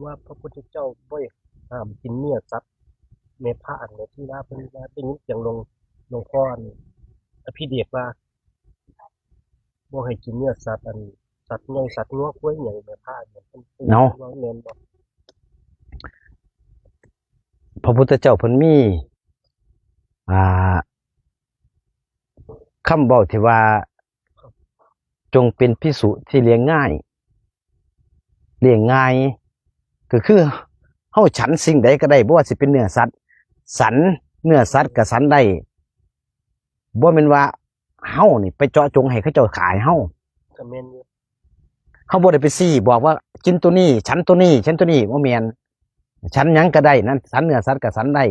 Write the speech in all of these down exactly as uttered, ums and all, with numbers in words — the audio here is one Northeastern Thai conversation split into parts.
ว่าพระพุทธเจ้าบ่ห้ามกินเนื้อสัตว์ แม่พระอันแม่ที่ว่าเพิ่นว่าได้ยินเสียงหลวงหลวงพ่ออันอภิเดชว่าบ่ให้กินเนื้อสัตว์อันสัตว์ใหญ่สัตว์งัวควายหยังแม่พระอันนั้นเพิ่นเพิ่น เนาะ ว่าแม่นบ่ พระพุทธเจ้าเพิ่นมี อ่าคำเว้าที่ว่า จงเป็นภิกษุที่เลี้ยงง่าย เลี้ยงง่าย ก็คือเฮาฉันสิ่งใดก็ได้ บ่ว่าสิเป็นเนื้อสัตว์ ฉันเนื้อสัตว์ก็ฉันได้ บ่แม่นว่าเฮานี่ไปเจาะจงให้เขาเจ้าขายเฮา ก็แม่นอยู่ เฮาบ่ได้ไปชี้บอกว่ากินตัวนี้ ฉันตัวนี้ ฉันตัวนี้ บ่แม่น ฉันหยังก็ได้นั่น ฉันเนื้อสัตว์ก็ฉันได้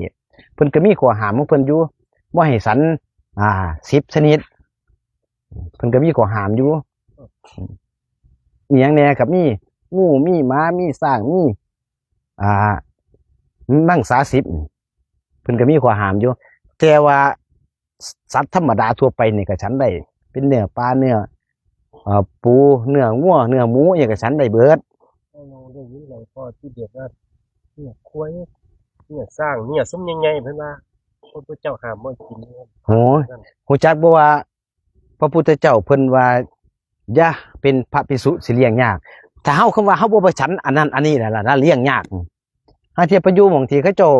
เพิ่นก็มีข้อห้ามของเพิ่นอยู่ บ่ให้ฉัน อ่า สิบชนิด เพิ่นก็มีข้อห้ามอยู่ อีหยังแหน่ก็มี งู มีหมา มีช้าง มี อ่า มังสาสิบ เพิ่นก็มีข้อห้ามอยู่ แต่ว่าสัตว์ธรรมดาทั่วไปนี่ก็ฉันได้ เป็นเนื้อปลา เนื้อ เอ่อ ปู เนื้องัว เนื้อหมู อิหยังก็ฉันได้เบิด เราได้ยินหลวงพ่อที่เด็ดว่าเนื้อควายเนื้อช้างเนื้อซุ่มใหญ่ๆเพิ่นว่าพระพุทธเจ้าห้ามบ่กิน โห ฮู้จักบ่ว่า พระพุทธเจ้าเพิ่นว่า อย่าเป็นพระภิกษุสิเลี้ยงยาก ถ้าเฮาคำว่าเฮาบ่ไปฉันอันนั้นอันนี้แหละล่ะ เลี้ยงยาก หาเทียบไปอยู่หม่องที่เขาเจ้า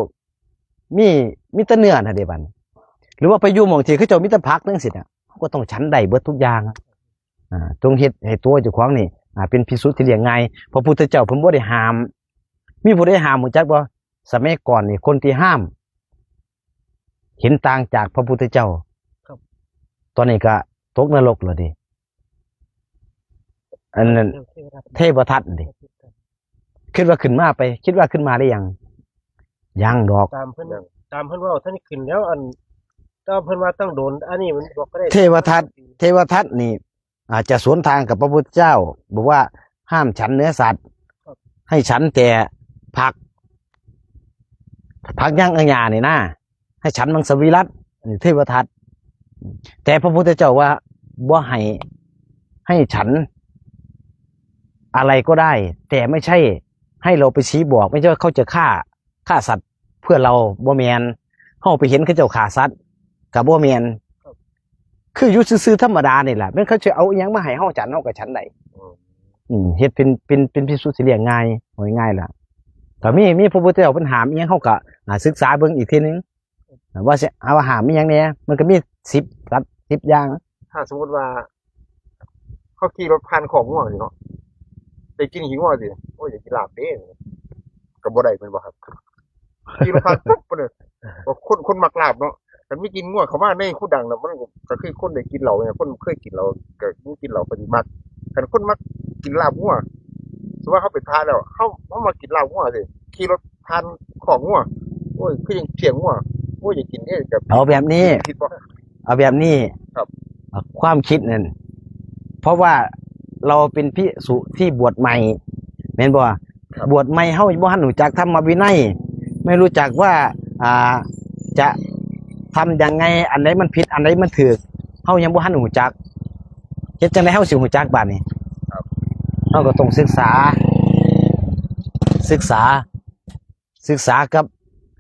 มี มีแต่เนื้อน่ะเด้บัดนี้ หรือว่าไปอยู่หม่องที่เขาเจ้ามีแต่ผักจังซี่น่ะ เฮาก็ต้องฉันได้เบิดทุกอย่าง อ่า ต้องเฮ็ดให้ตัวเจ้าของนี่ อ่า เป็นภิกษุที่เลี้ยงง่าย พระพุทธเจ้าเพิ่นบ่ได้ห้าม มีผู้ใดห้าม ฮู้จักบ่ สมัยก่อนนี่คนที่ห้าม เห็นต่างจากพระพุทธเจ้า ครับ ตอนนี้ก็ตกนรกแล้วเด้ อันนั้น เทวทัตเด้ คิดว่าขึ้นมาไป คิดว่าขึ้นมาหรือยัง ยังดอก ตามเพิ่นตามเพิ่นเว้าท่านขึ้นแล้วอันตามเพิ่นว่าต้องโดน อันนี้มันบอกก็ได้ เทวทัต เทวทัตนี่ อาจจะสวนทางกับพระพุทธเจ้า บอกว่าห้ามฉันเนื้อสัตว์ ให้ฉันแต่ผัก ผักหยัง อะหยังนี่นะ ให้ฉันมังสวิรัติ นี่เทวทัต แต่พระพุทธเจ้าว่าบ่ให้ ให้ฉัน อะไรก็ได้ แต่ไม่ใช่ ให้เราไปชี้บอก ไม่ใช่ว่าเขาจะฆ่า ฆ่าสัตว์เพื่อเรา บ่แม่น เฮาไปเห็นเขาเจ้าฆ่าสัตว์ ก็บ่แม่น คืออยู่ซื่อๆธรรมดานี่แหละ แม่นเขาจะเอาอิหยังมาให้เฮาฉัน เฮาก็ฉันได้ อืม อืม เฮ็ดเป็น เป็น เป็นภิกษุสิเลี้ยงง่าย เอาง่ายๆล่ะ ก็มี มีพระพุทธเจ้าเพิ่นห้ามอิหยัง เฮาก็ อ่า ศึกษาเบิ่งอีกทีนึง ว่าสิเอาห้ามอิหยังแหน่ มันก็มีสิบ สัตว์ สิบ อย่าง ถ้าสมมติว่า เขาขี่รถผ่านคอกงัวสิเนาะ ได้กินขี้งัวสิ โอ้ย อยากกินลาบเด้ ก็บ่ได้แม่นบ่ครับ ขี่รถผ่านปุ๊บเนี่ย คน คนมักลาบเนาะ คันมีกินงัวเข้ามาในคูดังน่ะ มันก็ ก็คือคนได้กินเหล้าเนี่ย คนเคยกินเหล้า ก็มีกินเหล้าก็สิมัก คันคนมักกินลาบงัว สมมุติว่าเขาเป็นพระแล้ว เขา เขามากินลาบงัวสิ ขี่รถผ่านคอกงัว โอ้ย คือยังเสียงงัว โอ้ย อยากกินเด้ แบบ เอาแบบนี้ คิดบ่ เอาแบบนี้ ครับ อ่ะ ความคิดนั่น เพราะว่าเราเป็นภิกษุที่บวชใหม่ แม่นบ่ ครับ บวชใหม่ เฮาบ่ทันรู้จักธรรมวินัย ไม่รู้จักว่า อ่า จะทำยังไง อันใดมันผิด อันใดมันถูก เฮายังบ่ทันรู้จัก เฮ็ดจังได๋เฮาสิรู้จักบาดนี้ ครับ เฮาก็ต้องศึกษา ศึกษา ศึกษากับ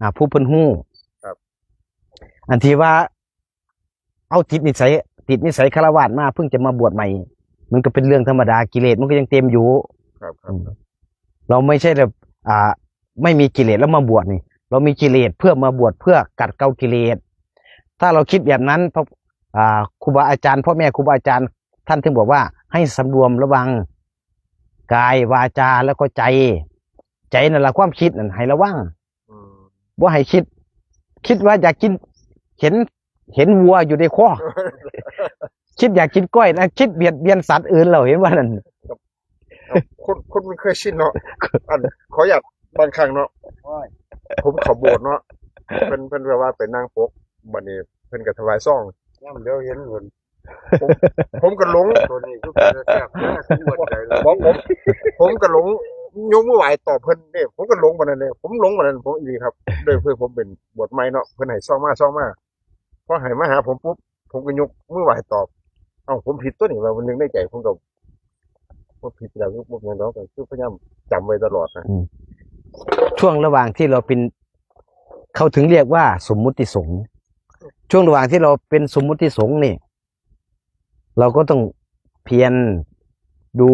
อ่า ผู้เพิ่นรู้ ครับ อันที่ว่า เอาติดนิสัย ติดนิสัยฆราวาสมา เพิ่งจะมาบวชใหม่ มันก็เป็นเรื่องธรรมดา กิเลสมันก็ยังเต็มอยู่ ครับ ครับ เราไม่ใช่แบบ อ่า ไม่มีกิเลสแล้วมาบวชนี่ เรามีกิเลสเพื่อมาบวช เพื่อขัดเกลากิเลส ถ้าเราคิดแบบนั้น พระ อ่า ครูบาอาจารย์ พ่อแม่ครูบาอาจารย์ ท่านถึงบอกว่าให้สำรวมระวัง กาย วาจา แล้วก็ใจ ใจนั่นล่ะ ความคิดนั่นให้ระวัง อืม บ่ให้คิด คิดว่าอยากกิน เห็น เห็นวัวอยู่ในคอก คิดอยากกินก้อยนะ คิดเบียดเบียนสัตว์อื่นแล้ว เห็นว่านั่น ครับ คน คนมันเคยชินเนาะ อัน ขออยากบางครั้งเนาะ ผมเข้าโบสถ์เนาะ เพิ่น เพิ่นแบบว่าไปนั่งปก บัดนี้เพิ่นก็ถวายซอง ย่ำเดียวเห็นหน ผมก็หลง ตัวนี้ก็เป็นแซ่บนะทุกวันใจเลย ผม ผม ผมก็หลง ยกมือไหว้ตอบเพิ่นเด้ ผมก็หลงบัดนั้นเด้ ผมหลงบัดนั้น ผมอีหลีครับ ด้วยเพื่อผมเป็นบวชใหม่เนาะ เพิ่นให้ซองมา ซองมา พอให้มาหาผมปุ๊บ ผมก็ยกมือไหว้ตอบ เอ้า ผมผิดตัวนี่ว่า มันนึกในใจ ผมก็ บ่ผิดแล้ว บ่แม่นดอก ก็คือพยายามจำไว้ตลอดนะ อืม ช่วงระหว่างที่เราเป็น เขาถึงเรียกว่าสมมุติสงฆ์ ช่วงระหว่างที่เราเป็นสมมุติสงฆ์นี่ เราก็ต้องเพียรดู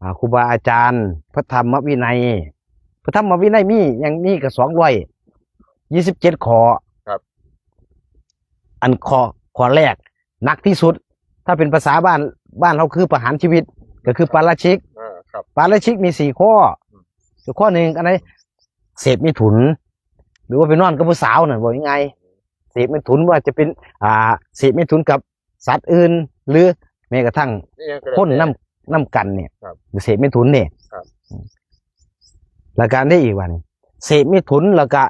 อ่า ครูบาอาจารย์ พระธรรมวินัย พระธรรมวินัยมี ยังมีก็สองร้อยยี่สิบเจ็ดข้อ ครับ อันข้อ ข้อแรกหนักที่สุด ถ้าเป็นภาษาบ้าน บ้านเราคือประหารชีวิต ก็คือปาราชิก อ่าครับ ปาราชิกมีสี่ข้อ คือข้อหนึ่ง อันไหน เสพเมถุน หรือว่าไปนอนกับผู้สาวน่ะ บอกง่ายๆ เสพเมถุน ว่าจะเป็น อ่า เสพเมถุนกับสัตว์อื่น หรือแม้กระทั่ง นี่ยังก็แล้ว คน แต่ นำ นำกันเนี่ย ครับ เสพเมถุนเนี่ย ครับ แล้วการได้อีกวัน เสพเมถุน แล้วก็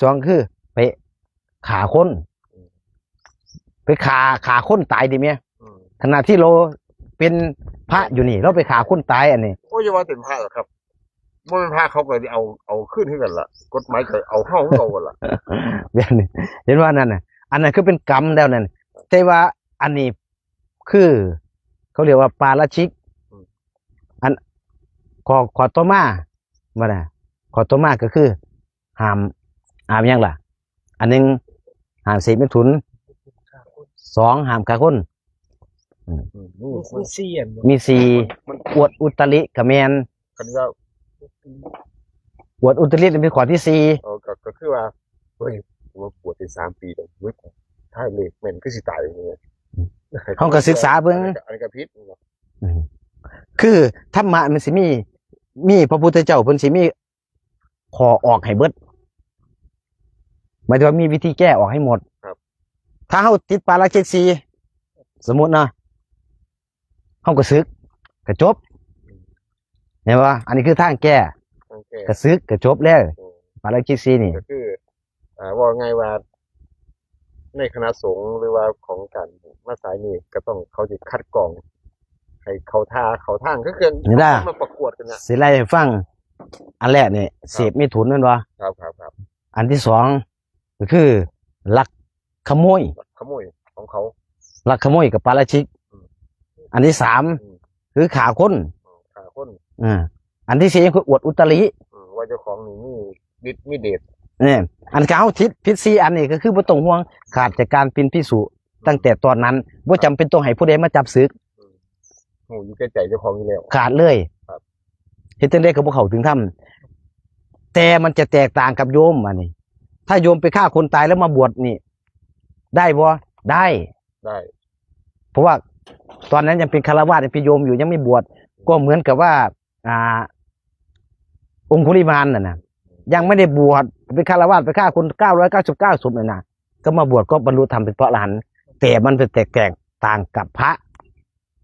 สองคือ ไปฆ่าคน ไปฆ่า ฆ่าคนตายดีไหม อืม ขณะที่เราเป็นพระอยู่นี่ เราไปฆ่าคนตายอันนี้ โอ้ยอย่าว่าเป็นพระหรอกครับ บ่เป็นพระเขาก็เอา เอาขึ้นให้กันละ กฎหมายก็เอาเข้าให้เขากันละ แบบนี้ เห็นว่านั่นน่ะ อันนั้นคือเป็นกรรมแล้วนั่น แต่ว่าอันนี้คือ เขาเรียกว่าปาราชิก อืม อัน ข้อ ข้อต่อมา ว่าน่ะ ข้อต่อมาก็คือ ห้าม ห้ามหยังล่ะ อันหนึ่ง ห้ามเสพเมถุน สอง ห้ามฆ่าคน อืมนี่ มีสี่อันบ่ มีสี่ มัน อวดอุตริกะแมน คันว่า อวดอุตรินี่เป็นข้อที่สี่ เออก็ก็คือว่า เฮ้ย ว่าบวชได้สามปีแล้วเฮ้ยถ้าเลขแม่นก็สิตายเลย เขาก็ศึกษาเบิ่ง อันนี้ก็อันนี้ก็ผิด อืม คือธรรมะมันสิมี มีพระพุทธเจ้าเพิ่นสิมีข้อออกให้เบิด หมายถึงว่ามีวิธีแก้ออกให้หมด ครับ ถ้าเขาติดปาราชิกสี่ สมมุติเนาะ เขาก็ศึก ก็จบ เห็นปะ อันนี้คือทางแก้ โอเค ก็ศึก ก็จบแล้ว อืม ปาราชิกสี่นี่ ก็คือ อ่า ว่าไงว่า ในคณะสงฆ์หรือว่าของการมาสายนี้ก็ต้องเขาจะคัดกรอง ให้เขาท่าเขาทางก็คือ นี่ล่ะ มาประกวดกันนะ สิไล่ให้ฟัง อันแรกเนี่ย เสพเมถุนนั่นวะ ครับครับครับ อันที่สองก็คือ ลักขโมย ขโมยของเขา ลักขโมยกับปาราชิก อืม อันที่สาม อืม คือฆ่าคน ฆ่าคน อ่า อันที่สี่คืออวดอุตริ อืมว่าเจ้าของนี่มีฤทธิ์มีเดช เนี่ย อันเขาผิด ผิดสี่อันนี้ก็คือบ่ต้องห่วง ขาดจากการเป็นภิกษุตั้งแต่ตอนนั้น บ่จำเป็นต้องให้ผู้ใดมาจับศึก อืมโหอยู่แก่ใจเจ้าของอยู่แล้ว ขาดเลย ครับ เฮ็ดจังได๋ก็บ่เข้าถึงธรรม แต่มันจะแตกต่างกับโยมอันนี้ ถ้าโยมไปฆ่าคนตายแล้วมาบวชนี่ ได้บ่ ได้ ได้ เพราะว่าตอนนั้นยังเป็นฆราวาส ยังเป็นโยมอยู่ ยังไม่บวช ก็เหมือนกับว่า อ่า องคุลิมานน่ะนะ ยังไม่ได้บวช เป็นฆราวาส ไปฆ่าคนเก้าร้อยเก้าสิบเก้าศพเลยนะ ก็มาบวชก็บรรลุธรรมเป็นพระอรหันต์ แต่มันเป็นแตกต่างกับพระ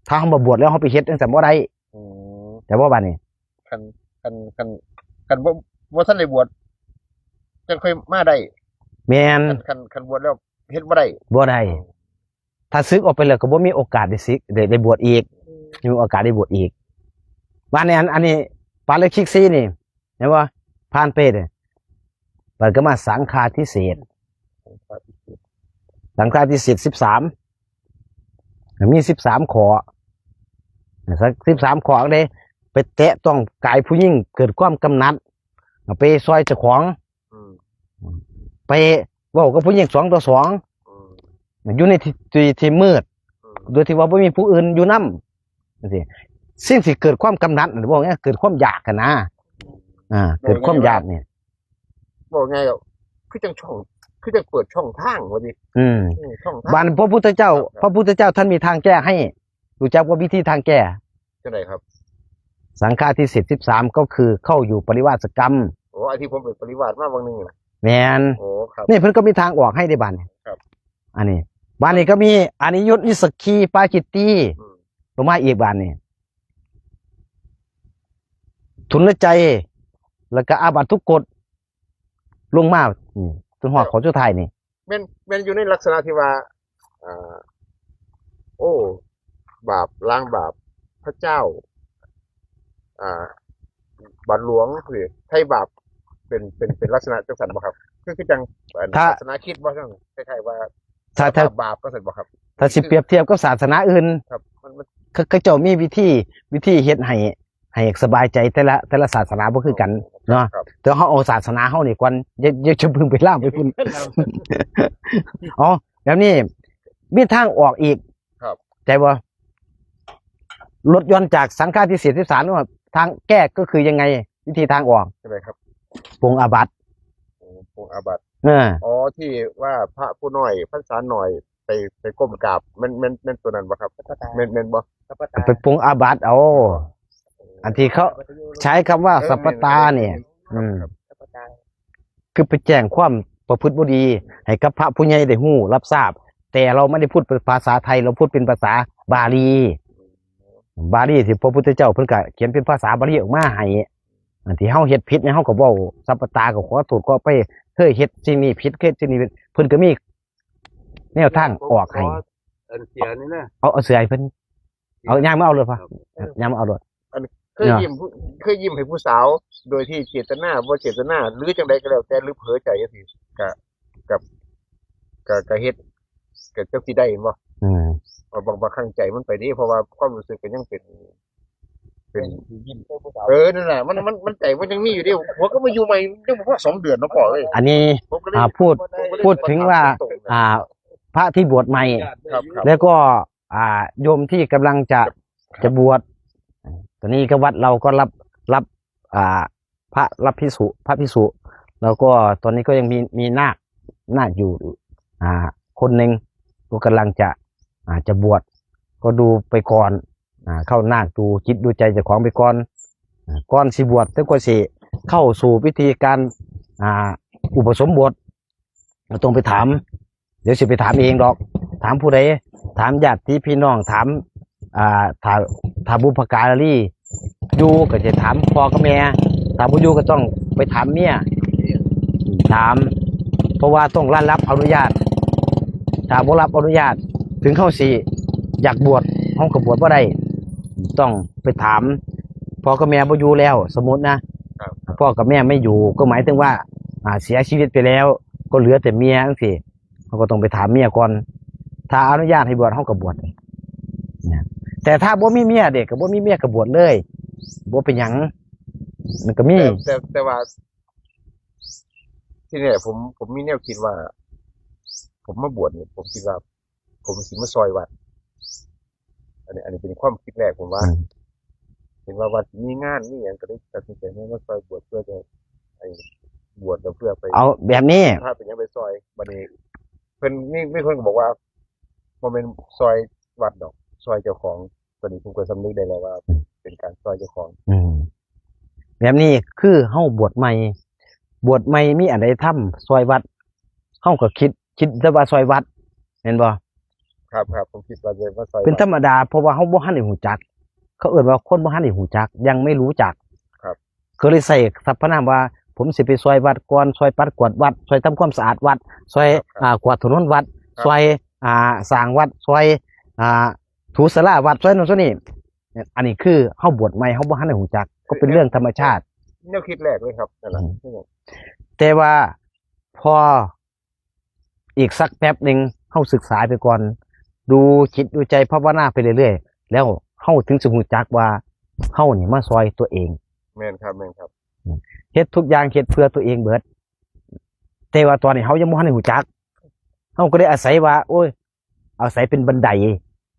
ถ้าเขามาบวชแล้วเขาไปเฮ็ดจังซั่นบ่ได้ อืม แต่ว่าบัดนี้ คันคันคันคันบ่บ่ทันได้บวชจังค่อยมาได้ แม่น คันคันคันบวชแล้วเฮ็ดบ่ได้ บ่ได้ ถ้าศึกออกไปแล้วก็บ่มีโอกาสได้ศึก ได้ ได้บวชอีก มีโอกาสได้บวชอีก บัดนี้อัน อันนี้ปาราชิกสี่นี่ เห็นบ่ ผ่านไปเนี่ย บัดก็มาสังฆาทิเศษ สังฆาทิเศษสิบสาม มีสิบสามข้อ สิบสามข้อเด้ ไปแตะต้องกายผู้หญิงเกิดความกำหนัด ไปซอยเจ้าของ อืม ไปเว้ากับผู้หญิงสองต่อสอง อืม อยู่ในที่ ที่ ที่มืด อืม โดยที่ว่าบ่มีผู้อื่นอยู่นำจังซี่ สิ่งที่เกิดความกำหนัดน่ะ เว้าง่ายๆ เกิดความอยากหั้นนะ อ่า เกิดความอยากนี่ บอกไงอ่ะคือจังช่อง คือจังเปิดช่องทางว่าดิ อืม อืมช่องทาง บัดพระพุทธเจ้า ครับ พระพุทธเจ้าท่านมีทางแก้ให้ รู้จักว่าวิธีทางแก้ จังไดครับ สังฆาทิเศษสิบสาม ก็คือเข้าอยู่ปริวาสกรรม โอ้ไอ้ที่ผมเป็นปริวาสมาบางหนึงน่ะ แม่น โอ้ครับ นี่เพิ่นก็มีทางออกให้ได้บัดนี้ ครับ อันนี้ บัดนี้ก็มี อันนี้ยศนิสสกคีปาจิตตี อืม ลงมาอีกบัดนี้ ทุนละใจ แล้วก็อาบัตทุกกฎ ลงมา นี่ จนฮอดข้อสุดท้ายนี่ แม่นแม่นอยู่ในลักษณะที่ว่าอ่า โอ้ บาปล้างบาป พระเจ้า อ่า บาทหลวงสิไถ่บาป เป็นเป็นเป็นลักษณะจังซั่นบ่ครับ คือคือจังอัน ถ้า ศาสนาคริสต์บ่จังคล้ายๆว่า ถ้า ถ้า บาปก็ซั่นบ่ครับ ถ้าสิเปรียบเทียบกับศาสนาอื่น ครับ มันมัน เขา เขาเจ้ามีวิธี วิธีเฮ็ดให้ ให้สบายใจแต่ละแต่ละศาสนาบ่คือกันเนาะ ครับ แต่เฮาเอาศาสนาเฮานี่ก่อนอย่าอย่าจะพึ่งไปลามไปพุ้น อ๋อแบบนี้มีทางออกอีก ครับ ใจบ่ลดหย่อนจากสังฆาทิเศษสิบสามว่าทางแก้ก็คือยังไง วิธีทางออก ใช่ไหมครับ ปรงอาบัติ ปรงอาบัติ เออ อ๋อที่ว่าพระผู้น้อยพรรษาหน่อยไปไปก้มกราบแม่นแม่นแม่นตัวนั้นบ่ครับ สัพพตา แม่นแม่นบ่ สัพพตา ไปปรงอาบัติเอา อันที่เขาใช้คำว่าสัพพตาเนี่ย อืม สัพพตา คือไปแจ้งความประพฤติบ่ดี ให้กับพระผู้ใหญ่ได้ฮู้รับทราบ แต่เราไม่ได้พูดเป็นภาษาไทย เราพูดเป็นภาษาบาลี บาลีที่พระพุทธเจ้าเพิ่นก็เขียนเป็นภาษาบาลีออกมาให้อันที่เฮาเฮ็ดผิดเนี่ยเฮาก็เว้าสัพพตาก็ขอโทษขอไปเคยเฮ็ดสิ่งนี้ผิดเคยเฮ็ดสิ่งนี้ผิดเพิ่นก็มีแนวทางออกให้ อันเสียนี่นะ เอาเอาเสื้อให้เพิ่นเอาย่างมาเอาเลยพะย่างมาเอาเลย เคยยิ้มเคยยิ้มให้ผู้สาว โดยที่เจตนาบ่เจตนาหรือจังใดก็แล้วแต่หรือเผลอใจจังซี่กะกับกะกะเฮ็ดกะจังสิได้เห็นบ่ อืม ว่าบางบางครั้งใจมันไปเด้เพราะว่าความรู้สึกก็ยังเป็น เป็น ยิ้มใส่ผู้สาว เออนั่นน่ะมันมันมันใจมันยังมีอยู่เด้หัวก็มาอยู่ใหม่ยังบ่พอสองเดือนเนาะพ่อเอ้ย อันนี้ ผมก็เลย อ่าพูด ผมก็เลย พูดถึงว่า ตรงๆ อ่า พระที่บวชใหม่ ครับครับ แล้วก็อ่าโยมที่กำลังจะจะบวชตอนนี้ก็วัดเราก็รับรับอ่าพระรับภิกษุพระภิกษุ แล้วก็ตอนนี้ก็ยังมีมีนาคนาคอยู่อ่าคนหนึ่งก็กำลังจะอ่าจะบวชก็ดูไปก่อนอ่าเข้านาคดูจิตดูใจเจ้าของไปก่อนอ่าก่อนสิบวชแล้วก็สิเข้าสู่พิธีการอ่าอุปสมบท เราต้องไปถาม เดี๋ยวสิไปถามเองดอก ถามผู้ใดถามญาติพี่น้องถามอ่าถ้าถ้าบุพการีอยู่ก็จะถามพ่อกับแม่ถ้าบ่อยู่ก็ต้องไปถามเมียถาม เพราะว่าต้องได้รับอนุญาต ถ้าบ่รับอนุญาต ถึงเขาสิอยากบวชเขาก็บวชบ่ได้ ต้องไปถามพ่อกับแม่บ่อยู่แล้ว สมมตินะ ครับ พ่อกับแม่ไม่อยู่ก็หมายถึงว่า อ่าเสียชีวิตไปแล้ว ก็เหลือแต่เมียจังซี่เขาก็ต้องไปถามเมียก่อน ถ้าอนุญาตให้บวชเขาก็บวชนะแต่ถ้าบ่มีเมียเด้ก็บ่มีเมียก็บวชเลยบ่เป็นหยังมันก็มี แต่แต่แต่ว่า ที่เนี่ยผมผมมีแนวคิดว่า ผมมาบวชเนี่ยผมคิดว่า ผมสิมาซอยวัด อันนี้ อันนี้เป็นความคิดแรกผมว่า อืม เห็นว่าวัดมีงานมีอย่างก็เลยตัดสินใจมาซอยบวชเพื่อจะไอ้บวชแล้วเพื่อไป เอาแบบนี้ ถ้าเป็นยังไปซอยบัดนี้ เพิ่นมีมีคนก็บอกว่าบ่แม่นซอยวัดดอก ซอยเจ้าของ ตอนนี้ผมก็สำนึกได้แล้วว่า เป็นการซอยเจ้าของ อืมแบบนี้คือเฮาบวชใหม่ บวชใหม่มีอันใดทำซอยวัดเฮาก็คิดคิดแต่ว่าซอยวัดเห็นบ่ ครับครับผมคิดว่าจะมาซอย เป็น วัด ธรรมดาเพราะว่าเฮาบ่ทันได้ฮู้จัก เขาเอิ้นว่าคนบ่ทันได้ฮู้จัก ยังไม่รู้จัก ครับ ก็เลยใส่สรรพนามว่า ผมสิไปซอยวัดก่อนซอยปัดกวาดวัดซอยทำความสะอาดวัดซอย ครับ อ่ากวาดถนนวัด ครับ ซอยอ่าสร้างวัดซอยอ่าถูศาลาวัดซอยนั่นซอยนี่อันนี้คือเฮาบวชใหม่เฮาบ่ทันได้ฮู้จัก ก็เป็นเรื่องธรรมชาติ แนวคิดแรกเลยครับนั่นแหละ อืม แต่ว่าพออีกสักแป๊บหนึ่งเฮาศึกษาไปก่อน ดูจิตดูใจภาวนาไปเรื่อยๆ แล้วเฮาถึงสิฮู้จักว่าเฮานี่มาซอยตัวเอง แม่นครับแม่นครับ เฮ็ดทุกอย่างเฮ็ดเพื่อตัวเองเบิด แต่ว่าตอนนี้เฮายังบ่ทันได้ฮู้จัก เฮาก็ได้อาศัยว่า โอ้ย อาศัยเป็นบันได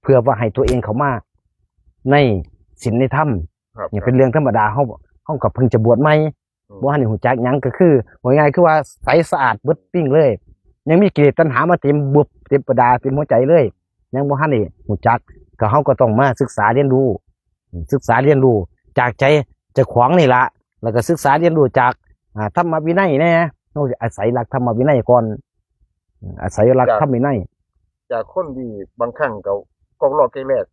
เพื่อว่าให้ตัวเองเข้ามาในศีลในธรรม ครับ เนี่ยเป็นเรื่องธรรมดา เฮาเฮาก็เพิ่งจะบวชใหม่ อืม บ่ทันได้ฮู้จักหยังก็คือว่าง่ายๆคือว่าใสสะอาดเบิดปิ้งเลย ยังมีกิเลสตัณหามาเต็มบุบเต็มประดาเต็มหัวใจเลย ยังบ่ทันได้ฮู้จัก ก็เฮาก็ต้องมาศึกษาเรียนรู้ ศึกษาเรียนรู้จากใจเจ้าของนี่ละ แล้วก็ศึกษาเรียนรู้จากอ่าธรรมวินัยแน่ เฮาอาศัยหลักธรรมวินัยก่อน อาศัยหลักธรรมวินัย จากคนที่บางครั้งก็กอกลอกแกกแลก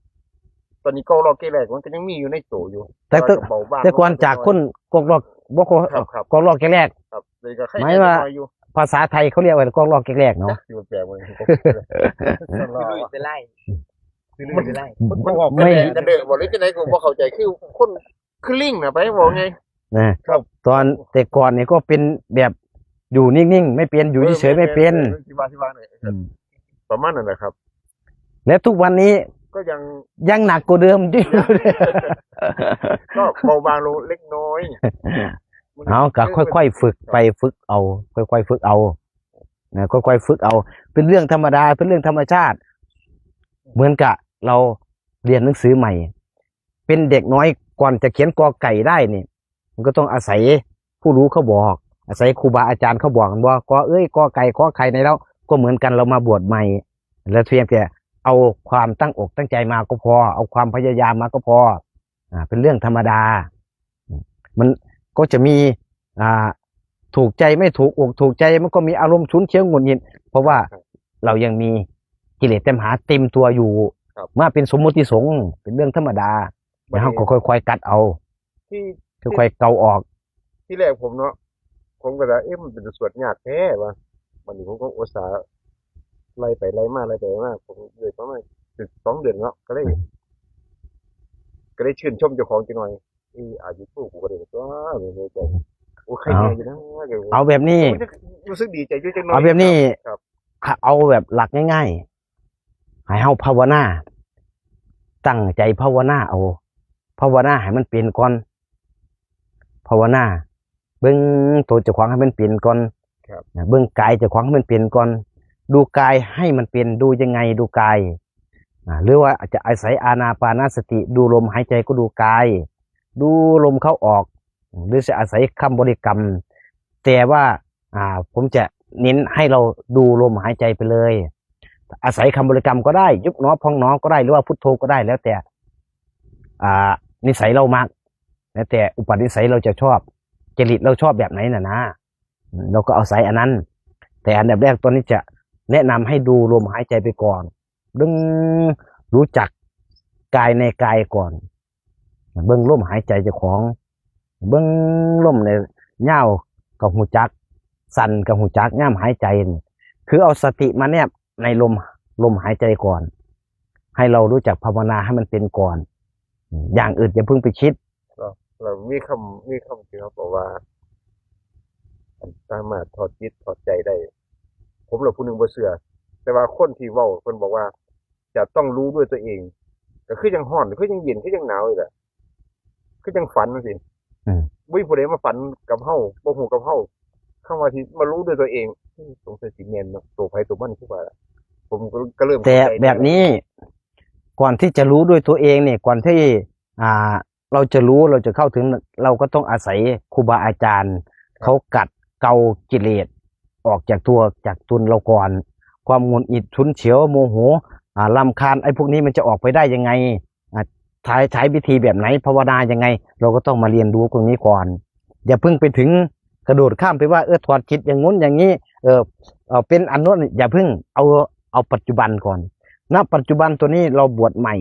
ตอนนี้กอกลอกแกกแลกมันก็ยังมีอยู่ในตัวอยู่ แต่ ว่าก็เบาบาง แต่ก่อนจากคนกอกลอกบ่กอก ครับครับ กอกลอกแกกแลก ครับเลยก็ใคร หมายว่า อยู่ ภาษาไทยเขาเรียกว่า กอกลอกแกกแลกเนาะ อยู่แปลว่า คือลุยไปไล่คือลุยไปไล่ มันบอก ไม่ กันเด้อบอกเลยที่ไหนก็บ่เข้าใจคือคนคือลิงน่ะไปบอกไง นะครับ ตอนแต่ก่อนเนี่ยก็เป็นแบบอยู่นิ่งๆ ไม่เป็นอยู่เฉยๆไม่เป็น ที่ว่าที่ว่าเนี่ย อืม ประมาณนั้นนะครับ และทุกวันนี้ ก็ยัง ยังหนักกว่าเดิมที่ ก็เบาบางลงเล็กน้อย เอาก็ค่อยๆฝึกไปฝึกเอา ค่อยๆฝึกเอานะค่อยๆฝึกเอา เป็นเรื่องธรรมดา เป็นเรื่องธรรมชาติ เหมือนกับเราเรียนหนังสือใหม่ เป็นเด็กน้อยก่อนจะเขียนกอไก่ได้นี่ มันก็ต้องอาศัยผู้รู้เขาบอก อาศัยครูบาอาจารย์เขาบอกกันว่ากอเอ้ยกอไก่ขอไข่ในแล้ว ก็เหมือนกันเรามาบวชใหม่ แล้วเพียงแต่เอาความตั้งอกตั้งใจมาก็พอ เอาความพยายามมาก็พอ อ่า เป็นเรื่องธรรมดา มันก็จะมี อ่า ถูกใจไม่ถูกอกถูกใจ มันก็มีอารมณ์ฉุนเฉียวหงุดหงิด เพราะว่า ครับ เรายังมีกิเลสตัณหาเต็มตัวอยู่ ครับ มาเป็นสมมุติสงฆ์เป็นเรื่องธรรมดา บัดนี้ แล้วเราก็ค่อยๆกัดเอา ที่ ค่อยๆเกาออก ที่แรกผมเนาะ ผมก็จะเอ๊ะมันเป็นสวดยากแท้วะ วันนี้ผมก็อุตส่าห์ไล่ไปไล่มาไล่ไปไล่มา ผมเลยประมาณสิบสองเดือนเนาะ ก็เลย อืม ก็เลยชื่นชมเจ้าของจังหน่อย เอออายุพวกกูก็เลยตัวเลยใจโอ้ใครแน่อยู่นะ เอาแบบนี้ ผมรู้สึกดีใจอยู่จังหน่อย เอาแบบนี้ ครับ เอาแบบหลักง่ายๆ ให้เฮาภาวนา ตั้งใจภาวนาเอา ภาวนาให้มันเป็นก่อน ภาวนา เบิ่งตัวเจ้าของให้มันเป็นก่อน ครับ นะเบิ่งกายเจ้าของให้มันเป็นก่อน ดูกายให้มันเป็น ดูยังไง ดูกาย อ่า หรือว่าอาจจะอาศัยอานาปานสติ ดูลมหายใจก็ดูกาย ดูลมเข้าออก หรือจะอาศัยคำบริกรรม แต่ว่า อ่า ผมจะเน้นให้เราดูลมหายใจไปเลย อาศัยคำบริกรรมก็ได้ ยุบหนอพองหนอก็ได้ หรือว่าพุทโธก็ได้ แล้วแต่ อ่า นิสัยเรามัก แล้วแต่อุปนิสัยเราจะชอบ จริตเราชอบแบบไหนน่ะนะ อืม เราก็อาศัยอันนั้น แต่อันดับแรกตอนนี้จะแนะนำให้ดูลมหายใจไปก่อน เบิ่งรู้จักกายในกายก่อน เบิ่งลมหายใจเจ้าของ เบิ่งลมในยาวก็ฮู้จัก สั้นก็ฮู้จัก ยามหายใจนี่ คือเอาสติมาแนบในลม ลมหายใจก่อน ให้เรารู้จักภาวนาให้มันเป็นก่อน อย่างอื่นอย่าเพิ่งไปคิด เราเรามีคำมีคำที่เขาบอกว่า อันสามารถถอดจิตถอดใจได้ ผมละผู้หนึ่งบ่เชื่อ แต่ว่าคนที่เว้าเพิ่นบอกว่า จะต้องรู้ด้วยตัวเอง ก็คือยังฮ้อน คือยังเย็น คือยังหนาวนี่แหละ คือยังฝันจังซี่ อืม บ่มีผู้ใดมาฝันกับเฮา บ่ฮู้กับเฮา คำว่าที่มารู้ด้วยตัวเอง สงสัยสิแม่นเนาะ ตัวไผตัวมันคือว่า ผมก็ก็เริ่ม แต่ เข้าใจ แบบนี้ ก่อนที่จะรู้ด้วยตัวเองเนี่ย ก่อนที่ อ่า เราจะรู้ เราจะเข้าถึง เราก็ต้องอาศัยครูบาอาจารย์ เขากัดเกลากิเลสออกจากตัว จากตนเราก่อน ความหงุดหงิด ฉุนเฉียว โมโห อ่า รำคาญ ไอ้พวกนี้มันจะออกไปได้ยังไง อ่า ใช้ ใช้วิธีแบบไหน ภาวนายังไง เราก็ต้องมาเรียนรู้ตรงนี้ก่อน อย่าเพิ่งไปถึงกระโดดข้ามไปว่า เออ ถอดจิตอย่างงู้นอย่างนี้ เออ เออ เป็นอันนู้น อย่าเพิ่ง เอา เอาปัจจุบันก่อน ณ ปัจจุบันตัวนี้เราบวชใหม่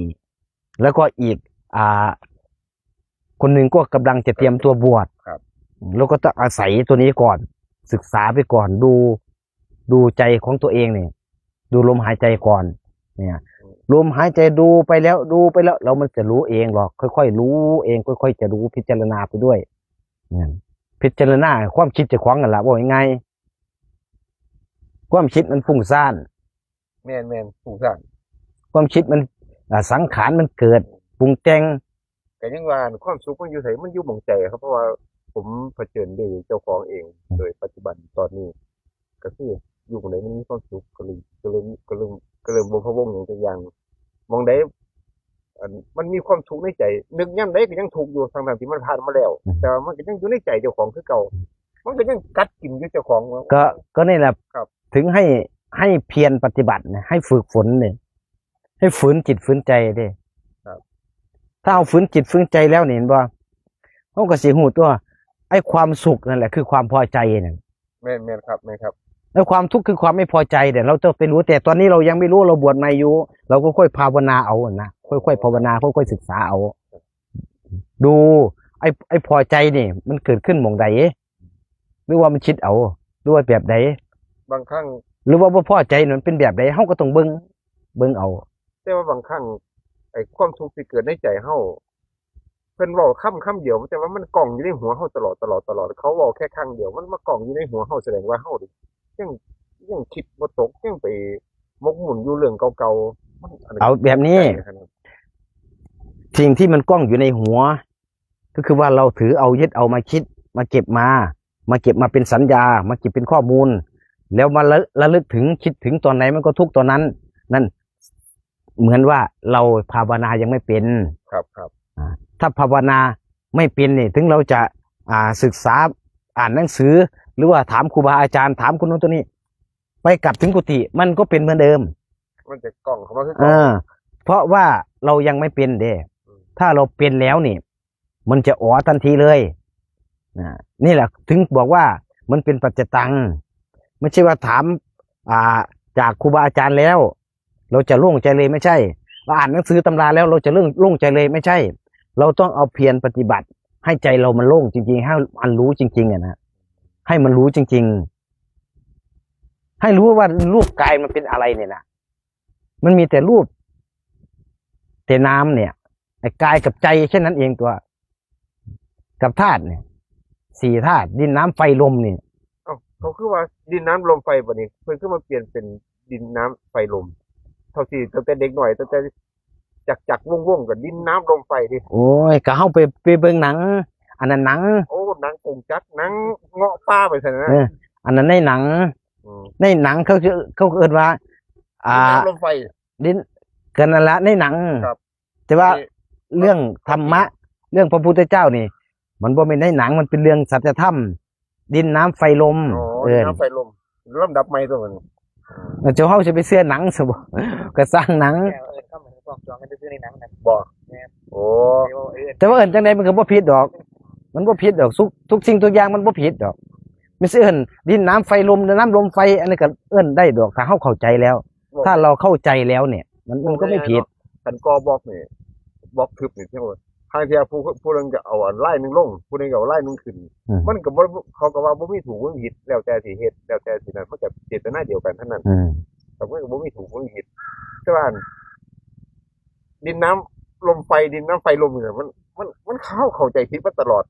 แล้วก็อีก อ่า คนหนึ่งก็กำลังจะเตรียมตัวบวช ครับ แล้วก็ต้องอาศัยตัวนี้ก่อน ศึกษาไปก่อน ดู ดูใจของตัวเองเนี่ย ดูลมหายใจก่อน เนี่ย ลมหายใจดูไปแล้ว ดูไปแล้ว แล้วมันจะรู้เองหรอก ค่อยๆรู้เอง ค่อยๆจะรู้ พิจารณาไปด้วย เนี่ย พิจารณาความคิดเจ้าของนั่นแหละ ว่าง่ายๆ ความคิดมันฟุ้งซ่าน แม่นแม่นฟุ้งซ่าน ความคิดมัน อ่า สังขารมันเกิด ปรุงแต่ง ก็ยังว่าความสุขมันอยู่ไส มันอยู่หม่องใจครับ เพราะว่าผมเผชิญด้วยเจ้าของเอง โดยปัจจุบันตอนนี้ ก็คืออยู่หม่องใดมันมีความสุข ก็เลย ก็เลย ก็เลย ก็เลยบ่พะวงหยังจักอย่าง หม่องใด อัน มันมีความทุกข์ในใจ นึกยามใดก็ยังทุกข์อยู่ ทั้งๆที่มันผ่านมาแล้ว อืม แต่ว่ามันก็ยังอยู่ในใจเจ้าของคือเก่า มันก็ยังกัดกินอยู่เจ้าของ ก็ ก็นี่แหละ ครับ ถึงให้ ให้เพียรปฏิบัตินะ ให้ฝึกฝนเนี่ย ให้ฝืนจิตฝืนใจเด้ ครับ ถ้าเอาฝืนจิตฝืนใจแล้วนี่เห็นบ่ เฮาก็สิฮู้ตัว ไอ้ความสุขนั่นแหละคือความพอใจนั่น แม่นแม่นครับ แม่นครับ แล้วความทุกข์คือความไม่พอใจเนี่ย เราจะไปรู้ แต่ตอนนี้เรายังไม่รู้ เราบวชใหม่อยู่ เราก็ค่อยภาวนาเอานะ ค่อยๆภาวนา ค่อยๆศึกษาเอา ดู ไอ้ ไอ้พอใจนี่ มันเกิดขึ้นหม่องใด หรือว่ามันคิดเอา หรือว่าแบบใด บางครั้ง หรือว่าบ่พอใจนี่มันเป็นแบบใด เฮาก็ต้องเบิ่ง เบิ่งเอา แต่ว่าบางครั้ง ไอ้ความทุกข์ที่เกิดในใจเฮา เพิ่นเว้าคำคำเดียว แต่ว่ามันก้องอยู่ในหัวเฮาตลอด ตลอด ตลอด เขาเว้าแค่ครั้งเดียว มันมาก้องอยู่ในหัวเฮา แสดงว่าเฮานี่ยัง ยังคิดบ่ตก ยังไปหมกมุ่นอยู่เรื่องเก่า เอาแบบนี้ สิ่งที่มันก้องอยู่ในหัว ก็คือว่าเราถือเอายึดเอามาคิด มาเก็บมา มาเก็บมาเป็นสัญญา มาเก็บเป็นข้อมูล แล้วมาระระลึกถึงคิดถึงตอนไหนมันก็ทุกข์ตอนนั้น นั่น เหมือนว่าเราภาวนายังไม่เป็น ครับครับ อ่าถ้าภาวนาไม่เป็นเนี่ยถึงเราจะอ่าศึกษาอ่านหนังสือ หรือว่าถามครูบาอาจารย์ถามคนโน้นตัวนี้ ไปกลับถึงกุฏิมันก็เป็นเหมือนเดิม มันจะกล่องเข้ามาคือ เอ เก่า อ เพราะว่าเรายังไม่เป็นเด้ อืม ถ้าเราเป็นแล้วนี่ มันจะอ๋อทันทีเลยนะนี่แหละถึงบอกว่ามันเป็นปัจจตัง ไม่ใช่ว่าถาม อ่า จากครูบาอาจารย์แล้ว เราจะโล่งใจเลยไม่ใช่ เราอ่านหนังสือตำราแล้วเราจะเรื่องโล่งใจเลยไม่ใช่ เราต้องเอาเพียรปฏิบัติ ให้ใจเรามันโล่งจริงๆ ให้มันรู้จริงๆอะนะให้มันรู้จริงๆ ให้รู้ว่ารูปกายมันเป็นอะไรเนี่ยนะมันมีแต่รูป แต่นามเนี่ยไอ้กายกับใจแค่นั้นเองตัว กับธาตุเนี่ยสี่ธาตุดินน้ำไฟลมเนี่ย เอ้าเขาคือว่าดินน้ำลมไฟบัดนี้เพิ่นคือมาเปลี่ยนเป็นดินน้ำไฟลม เท่าที่ตั้งแต่เด็กหน่อยตั้งแต่จักจักวงวงๆกับดินน้ำลมไฟดิ โอ้ยก็เฮาไปไปเบิ่งหนัง อันนั้นหนัง โอ้หนังกงจักรหนังเงาะป่าไปซั่นนะ เออ อันนั้นในหนัง อืม ในหนังเขาจะเขาเอิ้นว่า อ่า ดินน้ำลมไฟ ดินกันนั่นละในหนัง ครับ แต่ว่า นี่ เรื่องธรรมะ เรื่องพระพุทธเจ้านี่ มันบ่แม่นในหนังมันเป็นเรื่องสัจธรรม ดินน้ำไฟลม อ๋อ เอ ดิ อ นน้ำไฟลมลำดับใหม่ตัวมัน เจ้าเฮาจะไปเชื่อหนังซะบ่ ก็สร้างหนัง เออเขาเหมือนพวกจองกันซื้อในหนังนะ บอก เนี่ย โอ้ เออเออ แต่ว่าเอิ้นจังไดมันก็บ่ผิดดอก มันบ่ผิดดอกทุกทุกสิ่งทุกอย่างมันบ่ผิดดอก ไม่ใช่เอิ้นดินน้ำไฟลมน้ำลมไฟ อันนี้ก็เอิ้นได้ดอกถ้าเฮาเข้าใจแล้ว ถ้าเราเข้าใจแล้วเนี่ย มันมันก็ไม่ผิด คันกอบอกนี่บอกทึบนี่เท่าทางที่ผู้ผู้หนึงก็เอาอันไล่หนึ่งลง ผู้หนึงก็เอาไล่หนึ่งขึ้น อืม มันก็บ่เขาก็ว่าบ่มีถูกบ่มีผิดแล้วแต่สิเฮ็ดแล้วแต่สินั่นมันก็เจตนาเดียวกันเท่านั้น อืม แต่มันก็บ่มีถูกบ่มีผิดแต่ว่าอันดินน้ำลมไฟดินน้ำไฟลมเนี่ยมันมันมันเข้าเข้าใจผิดมาตลอด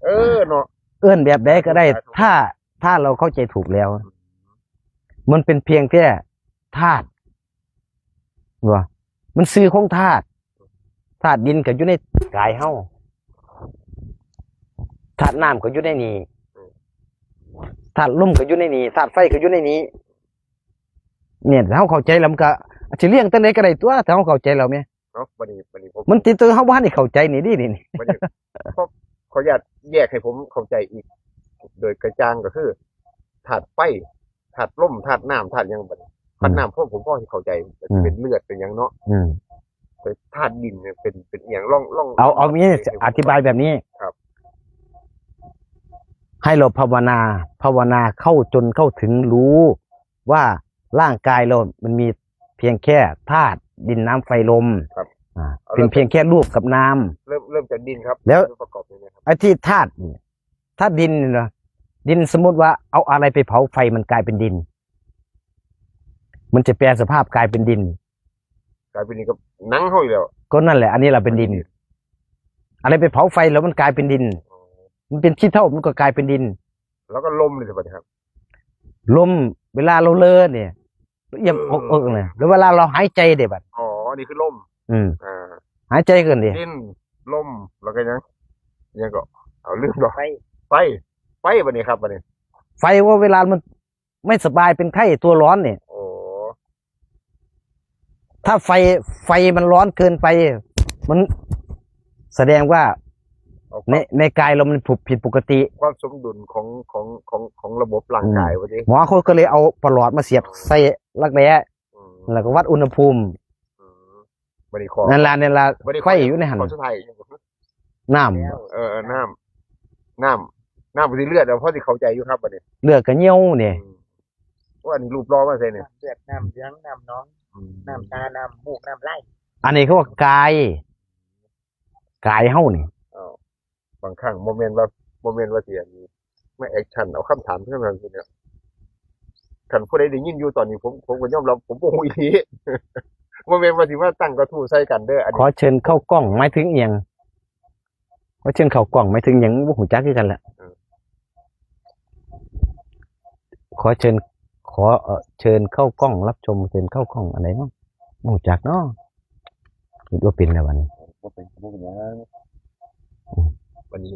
เออเนาะ เอิ้นแบบใดก็ได้ ถ้าถ้าเราเข้าใจถูกแล้ว มันเป็นเพียงแค่ธาตุว่ามันชื่อของธาตุธาตุดินก็อยู่ในกายเฮาธาตุน้ำก็อยู่ในนี้ธาตุลมก็อยู่ในนี้ธาตุไฟก็อยู่ในนี้ เนี่ยถ้าเฮาเข้าใจแล้วมันก็สิเรียงตั้งใดก็ได้ตัวถ้าเฮาเข้าใจแล้วแม่ เนาะบัดนี้บัดนี้ผม มันติดตัวเฮาบ่ทันได้เข้าใจนี่ดินี่ บัดนี้ขอขออนุญาตแยกให้ผมเข้าใจอีก โดยกระจ่างก็คือธาตุไฟธาตุลมธาตุน้ำธาตุหยังบัดนี้ธาตุน้ำพวกผมพอที่เข้าใจ อืม เป็นเลือดเป็นหยังเนาะ อืม แต่ธาตุดินเนี่ยเป็นเป็นอหย่างลองลอง เอาเอางี้อธิบายแบบนี้ ครับ ให้เราภาวนา ภาวนาเข้าจนเข้าถึงรู้ ว่าร่างกายเรามันมีเพียงแค่ธาตุดินน้ำไฟลม ครับ อ่าเป็นเพียงแค่รูปกับนาม เริ่มเริ่มจากดินครับ แล้ว ประกอบเลยนะครับ ไอ้ที่ธาตุเนี่ยธาตุดินเนี่ยนะดินสมมติว่าเอาอะไรไปเผาไฟมันกลายเป็นดิน มันจะแปลสภาพกลายเป็นดิน กลายเป็นดินกับหนังเฮาอีกแล้ว ก็นั่นแหละ อันนี้เราเป็นดิน อะไรไปเผาไฟแล้วมันกลายเป็นดิน มันเป็นขี้เถ้ามันก็กลายเป็นดิน แล้วก็ลมเลยสิบัดนี้ครับ ลมเวลาเราเลอเนี่ยเอี่ยมอกเอิกเลยแล้วเวลาเราหายใจเดี๋ยวบัด อ๋ออันนี้คือลม อืม อ่า หายใจกันดิ ดินลมแล้วก็ยังยังก็เอาลืมดอก ไฟ ไฟไฟบัดนี้ครับบัดนี้ ไฟว่าเวลามันไม่สบายเป็นไข้ตัวร้อนเนี่ย โอ้ ถ้าไฟไฟมันร้อนเกินไป มันแสดงว่า เอา ในในกายเรามันผิดผิดปกติ ความสมดุลของของของของระบบร่างกายวันนี้ หมอเขาก็เลยเอาประหลอดมาเสียบใส่รักแร้ อืม แล้วก็วัดอุณหภูมิ อืมบัดนี้ขอ นั่นละนั่นละ บัดนี้ข ไฟอยู่ในหัน ข้อสุดท้าย น้ำ เออเออน้ำน้ำน้ำไปที่เลือดเอาพอที่เข้าใจอยู่ครับบัดนี้ เลือดก็เหี่ยวเนี่ย อืมว่าอันนี้รูปรอมาใส่เนี่ย น้ำเลือดน้ำเหลืองน้ำหนอง อืม น้ำตาน้ำมูกน้ำลาย อันนี้เขาว่ากายกายเฮานี่ อ้าวบางครั้งโมเมนต์ว่าโมเมนต์ว่าเสียนี่ไม่แอคชั่นเอาคำถามเท่านั้นสิเนี่ยคันผู้ใดได้ยินอยู่ตอนนี้ผมผมก็ยอมรับผมโอ้ยโมเมนต์ว่าสิว่าตั้งกระทู้ใส่กันเด้ออัน ขอ นี้ เชิญเข้ากล้องหมายถึงเอียง ขอเชิญเข้ากล้องหมายถึงเอียงบ่ฮู้จักคือกันแหละ เออ ขอเชิญ ขอเอ่อเชิญเข้ากล้องรับชมเชิญเข้ากล้องอะไรเนาะ บ่รู้จักเนาะ เฮ็ดบ่เป็นแล้วบัดนี้ บ่เป็น บ่เป็นหยัง อืม บัดนี้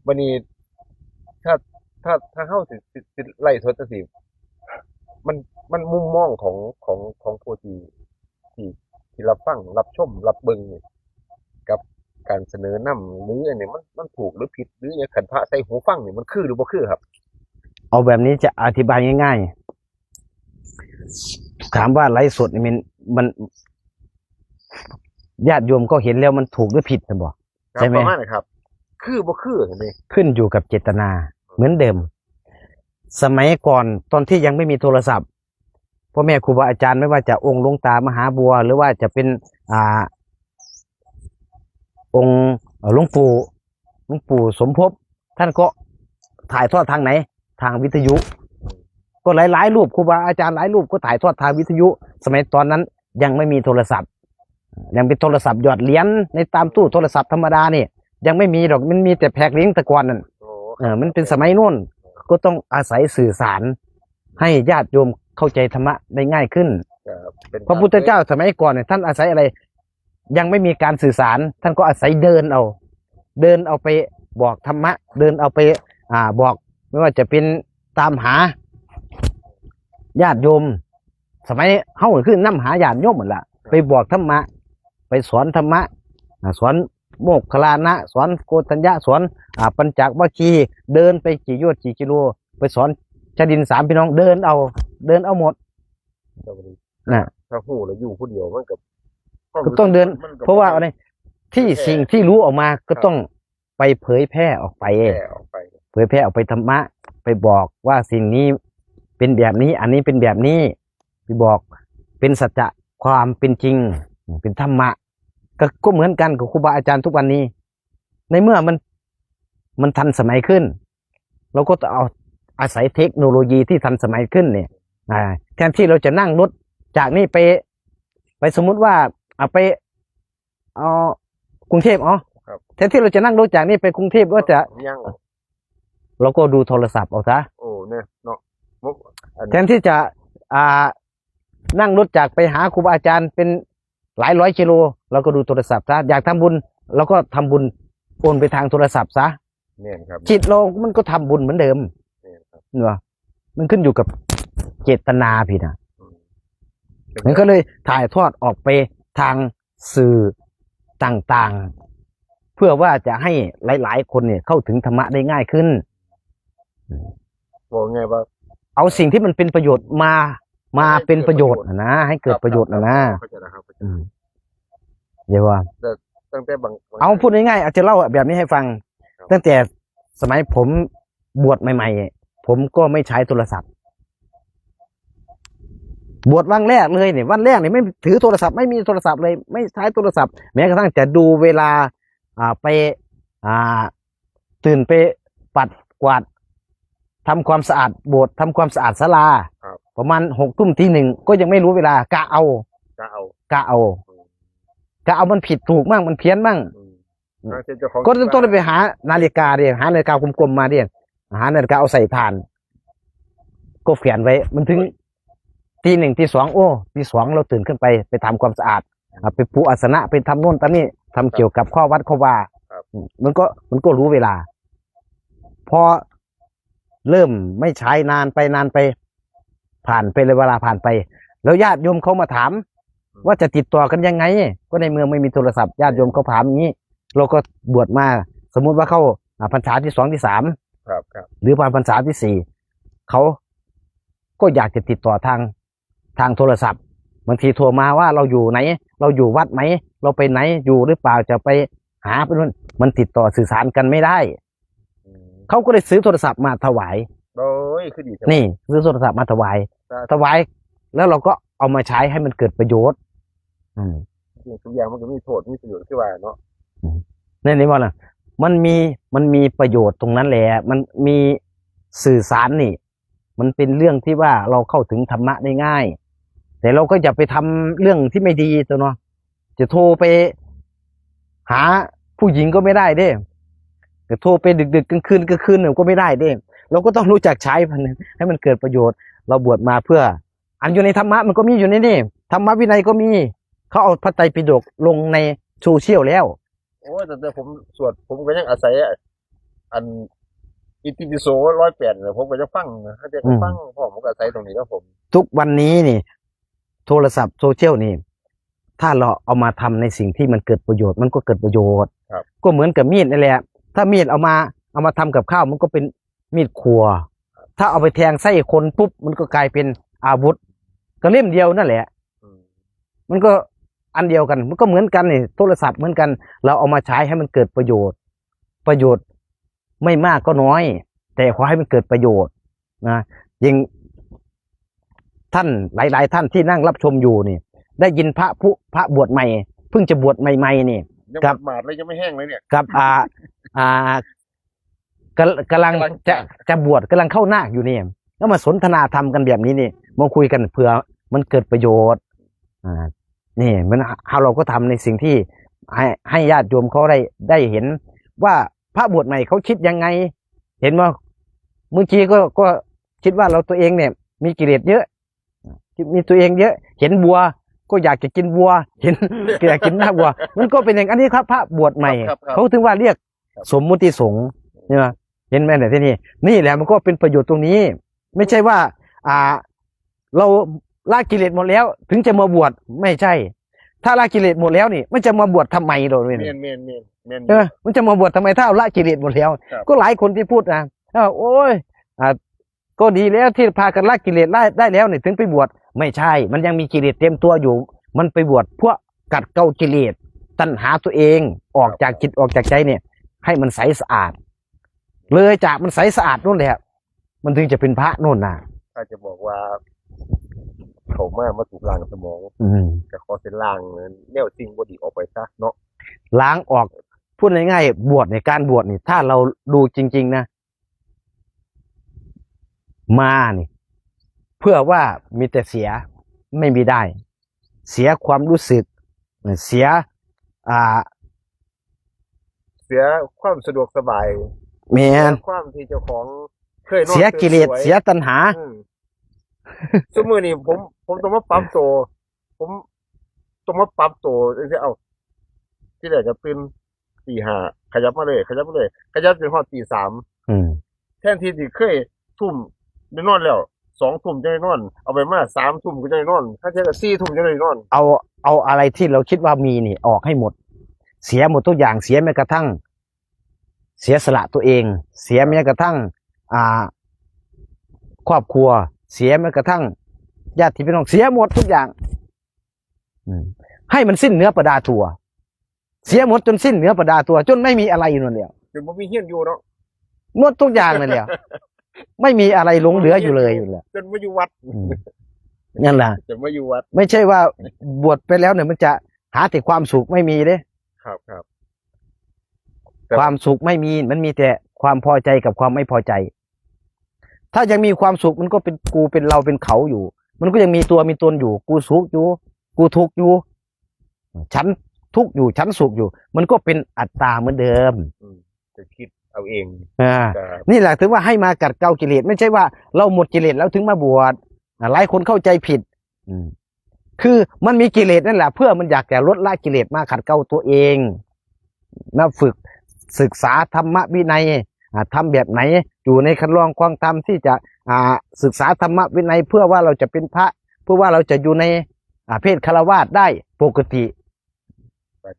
บัดนี้ ถ้า ถ้า ถ้าเฮาสิ สิ สิไลฟ์สดจั่งซี้ มัน มันมุมมองของ ของ ของผู้ที่ ที่ ที่รับฟัง รับชม รับเบิ่งนี่ กับการเสนอนำ หรืออันนี้มัน มันถูกหรือผิด หรือคันพระใส่หูฟังนี่มันคือหรือบ่คือครับ เอาแบบนี้จะอธิบายง่ายๆ ถามว่าไลฟ์สดนี่มัน มัน ญาติโยมก็เห็นแล้วมันถูกหรือผิดนะบ่ ครับ ใช่ไหม ประมาณนั้นครับ คือบ่คือนี่ ขึ้นอยู่กับเจตนา เหมือนเดิม สมัยก่อนตอนที่ยังไม่มีโทรศัพท์ พ่อแม่ครูบาอาจารย์ ไม่ว่าจะองค์หลวงตามหาบัว หรือว่าจะเป็น อ่า องค์ เอ่อ หลวงปู่ หลวงปู่สมภพ ท่านก็ถ่ายทอดทางไหน ทางวิทยุ ก็หลายๆ รูป ครูบาอาจารย์หลายรูปก็ถ่ายทอดทางวิทยุ สมัยตอนนั้นยังไม่มีโทรศัพท์ ยังเป็นโทรศัพท์หยอดเหรียญในตามตู้โทรศัพท์ธรรมดานี่ ยังไม่มีดอก มันมีแต่แผกลิงก์แต่ก่อนนั่น โอ้ เออ มันเป็นสมัยโน้น ก็ต้องอาศัยสื่อสาร ให้ญาติโยมเข้าใจธรรมะได้ง่ายขึ้น ครับ เป็น พระพุทธเจ้าสมัยก่อนเนี่ย ท่านอาศัยอะไร ยังไม่มีการสื่อสาร ท่านก็อาศัยเดินเอา เดินเอาไปบอกธรรมะ เดินเอาไป อ่า บอก ไม่ว่าจะเป็นตามหา ญาติโยม สมัยเฮาก็คือนำหาญาติโยมนั่นล่ะ ไปบอกธรรมะ ไปสอนธรรมะ อ่า สอนโมคคัลลานะ สอนโกณฑัญญะ สอน อ่า ปัญจวัคคีย์ เดินไปกี่โยชน์กี่กิโล ไปสอนชาวดินสามพี่น้อง เดินเอา เดินเอาหมด น่ะ ถ้าฮู้แล้วอยู่ผู้เดียวมันก็ ก็ต้องเดิน มันก็ เพราะว่าอะไร ที่สิ่งที่รู้ออกมาก็ต้องไปเผยแพร่ออกไป แพร่ออกไป เผยแพร่ออกไปธรรมะ ไปบอกว่าสิ่งนี้เป็นแบบนี้ อันนี้เป็นแบบนี้ ไปบอกเป็นสัจจะความเป็นจริง เป็นธรรมะ ก็ ก็เหมือนกันกับครูบาอาจารย์ทุกวันนี้ ในเมื่อมัน มันทันสมัยขึ้น เราก็ต้องเอา อาศัยเทคโนโลยีที่ทันสมัยขึ้นเนี่ย อ่า แทนที่เราจะนั่งรถจากนี่ไป ไปสมมุติว่า เอาไป เอากรุงเทพฯ เอา ครับ แทนที่เราจะนั่งรถจากนี่ไปกรุงเทพฯ ว่าจะ ยัง เราก็ดูโทรศัพท์เอาซะ โอ้ เนี่ยเนาะ มุก อัน แทนที่จะ อ่า นั่งรถจากไปหาครูบาอาจารย์เป็นหลายร้อยกิโล เราก็ดูโทรศัพท์ซะ อยากทำบุญ เราก็ทำบุญโอนไปทางโทรศัพท์ซะ เนี่ยครับ จิตเรามันก็ทำบุญเหมือนเดิม เนี่ยครับ เนาะ มันขึ้นอยู่กับเจตนาพี่นะ อืม มันก็เลยถ่ายทอดออกไปทางสื่อต่างๆ เพื่อว่าจะให้หลายๆ คนเนี่ยเข้าถึงธรรมะได้ง่ายขึ้น บอกไงว่า เอาสิ่งที่มันเป็นประโยชน์มา มาเป็นประโยชน์นะ ให้เกิดประโยชน์นะ เข้าใจแล้วครับ เข้าใจ อืม เดี๋ยวว่า แต่ตั้งแต่บาง เอาพูดง่ายๆ อาจจะเล่าแบบนี้ให้ฟัง ครับ ตั้งแต่สมัยผมบวชใหม่ๆ ผมก็ไม่ใช้โทรศัพท์ บวชวันแรกเลยเนี่ย วันแรกเนี่ยไม่ถือโทรศัพท์ ไม่มีโทรศัพท์เลย ไม่ใช้โทรศัพท์ แม้กระทั่งจะดูเวลา อ่า ไป อ่า ตื่นไปปัดกวาด ทำความสะอาดโบสถ์ ทำความสะอาดศาลา ครับ ประมาณหกทุ่ม ตีหนึ่ง ก็ยังไม่รู้เวลา กะเอา กะเอา กะเอา อืม กะเอามันผิดถูกมั่ง มันเพี้ยนมั่ง อืม อืม ทางเจ้าของ ก็ต้อง คิดว่า ต้องไปหานาฬิกาดิ หานาฬิกากลมๆ มาดิ หานาฬิกาเอาใส่ถ่าน ก็แขวนไว้ มันถึง เฮ้ย ตีหนึ่ง ตีสอง โอ้ ตีสอง เราตื่นขึ้นไป ไปทำความสะอาด อ่ะ ไปปูอาสนะ ไปทำโน่นทำนี่ ทำเกี่ยวกับข้อวัดข้อวา ครับ อืม มันก็ มันก็รู้เวลา พอเริ่มไม่ใช้นานไปนานไป ผ่านไปเลย เวลาผ่านไป แล้วญาติโยมเขามาถาม อืม ว่าจะติดต่อกันยังไง ก็ในเมืองไม่มีโทรศัพท์ ญาติโยมเขาถามอย่างนี้ เราก็บวชมา สมมุติว่าเข้า อ่า พรรษาที่สองที่สาม ครับ ครับ หรือว่าพรรษาที่สี่ เขาก็อยากจะติดต่อทาง ทางโทรศัพท์ บางทีโทรมาว่าเราอยู่ไหน เราอยู่วัดไหน เราไปไหน อยู่หรือเปล่า จะไปหาไปนู่น มันติดต่อสื่อสารกันไม่ได้ อืม เขาก็เลยซื้อโทรศัพท์มาถวาย โอ้ย คือดีแท้ นี่ ซื้อโทรศัพท์มาถวาย ครับ ถวาย แล้วเราก็เอามาใช้ให้มันเกิดประโยชน์ อืม ทุกอย่างมันก็มีโทษ มีประโยชน์ คือว่าเนาะ อืม นี่ นี่ว่าน่ะ มันมี มันมีประโยชน์ตรงนั้นแหละ มันมีสื่อสารนี่ มันเป็นเรื่องที่ว่าเราเข้าถึงธรรมะได้ง่าย แต่เราก็อย่าไปทำเรื่องที่ไม่ดีตัวเนาะ จะโทรไปหาผู้หญิงก็ไม่ได้เด้ จะโทรไปดึกๆ กลางคืน กลางคืนเนี่ยก็ไม่ได้เด้ เราก็ต้องรู้จักใช้มันให้มันเกิดประโยชน์ เราบวชมาเพื่อ อันอยู่ในธรรมะมันก็มีอยู่ในนี่ ธรรมวินัยก็มี เขาเอาพระไตรปิฎกลงในโซเชียลแล้ว โอ้ยตั้งแต่ผมสวดผมก็ยังอาศัย อันอิติปิโสร้อยแปดเนี่ยผมก็จะฟังนะถ้าเด็ก อืม ฟังพ่อผมก็อาศัยตรงนี้ครับผม ทุกวันนี้นี่ โทรศัพท์โซเชียลนี่ ถ้าเราเอามาทำในสิ่งที่มันเกิดประโยชน์ มันก็เกิดประโยชน์ ครับ ก็เหมือนกับมีดนั่นแหละ ถ้ามีดเอามาเอามาทำกับข้าวมันก็เป็นมีดครัว ถ้าเอาไปแทงไส้คนปุ๊บมันก็กลายเป็นอาวุธ ก็เล่มเดียวนั่นแหละ อืม มันก็อันเดียวกัน มันก็เหมือนกันนี่โทรศัพท์เหมือนกัน เราเอามาใช้ให้มันเกิดประโยชน์ ประโยชน์ไม่มากก็น้อย แต่ขอให้มันเกิดประโยชน์นะ ยิ่งท่านหลายๆท่านที่นั่งรับชมอยู่นี่ ได้ยินพระผู้พระบวชใหม่ เพิ่งจะบวชใหม่ๆนี่ ยัง ครับ หมาดๆเลยยังไม่แห้งเลยเนี่ย กับอ่าอ่า กำกำลัง กำลัง จะจะบวชกำลังเข้านาคอยู่นี่ แล้วมาสนทนาธรรมกันแบบนี้นี่มาคุยกันเผื่อมันเกิดประโยชน์ อ่า นี่มันเราก็ทำในสิ่งที่ให้ให้ญาติโยมเขาได้ได้เห็น ว่าพระบวชใหม่เขาคิดยังไง เห็นว่าเมื่อกี้ก็ก็คิดว่าเราตัวเองเนี่ย มีกิเลสเยอะ มีตัวเองเยอะ เห็นบัว ก็อยากจะกินบัว เห็น อยากกินหน้าบัว มันก็เป็นอย่างอันนี้ครับ พระบวชใหม่ ครับครับ เขาถึงว่าเรียก ครับ สมมุติสงฆ์เนี่ยเห็นไหมเนี่ยที่นี่ นี่แหละมันก็เป็นประโยชน์ตรงนี้ ไม่ใช่ว่า อ่า เราละกิเลสหมดแล้ว ถึงจะมาบวชไม่ใช่ ถ้าละกิเลสหมดแล้วนี่ มันจะมาบวชทำไมเราเนี่ย เมียนเมียนเมียนเมียน เออมันจะมาบวชทำไมถ้าเอาละกิเลสหมดแล้ว ครับ ก็หลายคนที่พูดนะเออโอ้ย อ่า ก็ดีแล้วที่พากันละกิเลสได้ได้แล้วเนี่ยถึงไปบวช ไม่ใช่ มันยังมีกิเลสเต็มตัวอยู่ มันไปบวชเพื่อกัดเกลากิเลส ตัณหาตัวเอง ออกจากจิตออกจากใจเนี่ย ให้มันใสสะอาด เลยจากมันใสสะอาดนู่นแหละ มันถึงจะเป็นพระนู่นน่ะ ถ้าจะบอกว่า เขามามาถูกล้างสมอง อืม ก็ขอเส้นล้างแนวสิ่งบ่ดีออกไปซะเนาะ ล้างออก พูดง่ายๆบวชในยการบวชนี่ ถ้าเราดูจริง ๆ นะ มานี่ เพื่อว่ามีแต่เสียไม่มีได้ เสียความรู้สึก เสีย อ่า เสียความสะดวกสบาย แมน ความที่เจ้าของเคยนอน เสียกิเลส สวยๆ เสียตัณหา อืม ซุมื้อนี้ผม ผมต้องมาปรับตัว ผมต้องมาปรับตัวจังซี่เอ้า ที่แรกก็ตื่นตีห้า ขยับมาเลย ขยับมาเลย ขยับจนฮอดตีสาม อืม แทนที่สิเคยทุ่มได้นอนแล้ว สองทุ่มจั่งได้นอน เอาไปมาสามทุ่มก็จั่งได้นอน ถ้าเที่ยงก็สี่ทุ่มจั่งได้นอน เอาเอาอะไรที่เราคิดว่ามีนี่ออกให้หมด เสียหมดทุกอย่าง เสียแม้กระทั่ง เสียสละตัวเอง เสียแม้กระทั่ง อ่า ครอบครัว เสียแม้กระทั่ง ญาติพี่น้อง เสียหมดทุกอย่าง อืม ให้มันสิ้นเนื้อประดาตัว เสียหมดจนสิ้นเนื้อประดาตัว จนไม่มีอะไรอยู่นั่นแหละ จนบ่มีเฮือนอยู่เนาะ หมดทุกอย่างนั่นแหละ ไม่มีอะไรหลงเหลืออยู่เลยอยู่แหละ จนมาอยู่วัด อืม นั่นแหละ จนมาอยู่วัด ไม่ใช่ว่าบวชไปแล้วเนี่ยมันจะหาแต่ความสุข ไม่มีเด้ ครับครับ ความสุขไม่มี มันมีแต่ความพอใจกับความไม่พอใจ ถ้ายังมีความสุขมันก็เป็นกูเป็นเราเป็นเขาอยู่ มันก็ยังมีตัวมีตนอยู่ กูสุขอยู่ กูทุกข์อยู่ ฉันทุกข์อยู่ ฉันสุขอยู่ มันก็เป็นอัตตาเหมือนเดิม อืมจะคิดเอาเอง อ่า ครับ นี่แหละถือว่าให้มากัดเกลากิเลส ไม่ใช่ว่าเราหมดกิเลสแล้วถึงมาบวช อ่า หลายคนเข้าใจผิด อืม คือมันมีกิเลสนั่นแหละ เพื่อมันอยากจะลดละกิเลสมาขัดเกลาตัวเอง มาฝึกศึกษาธรรมวินัย อ่า ทำแบบไหน อยู่ในคันลองครองธรรมที่จะ อ่า ศึกษาธรรมวินัย เพื่อว่าเราจะเป็นพระ เพื่อว่าเราจะอยู่ใน อ่า เพศฆราวาสได้ปกติ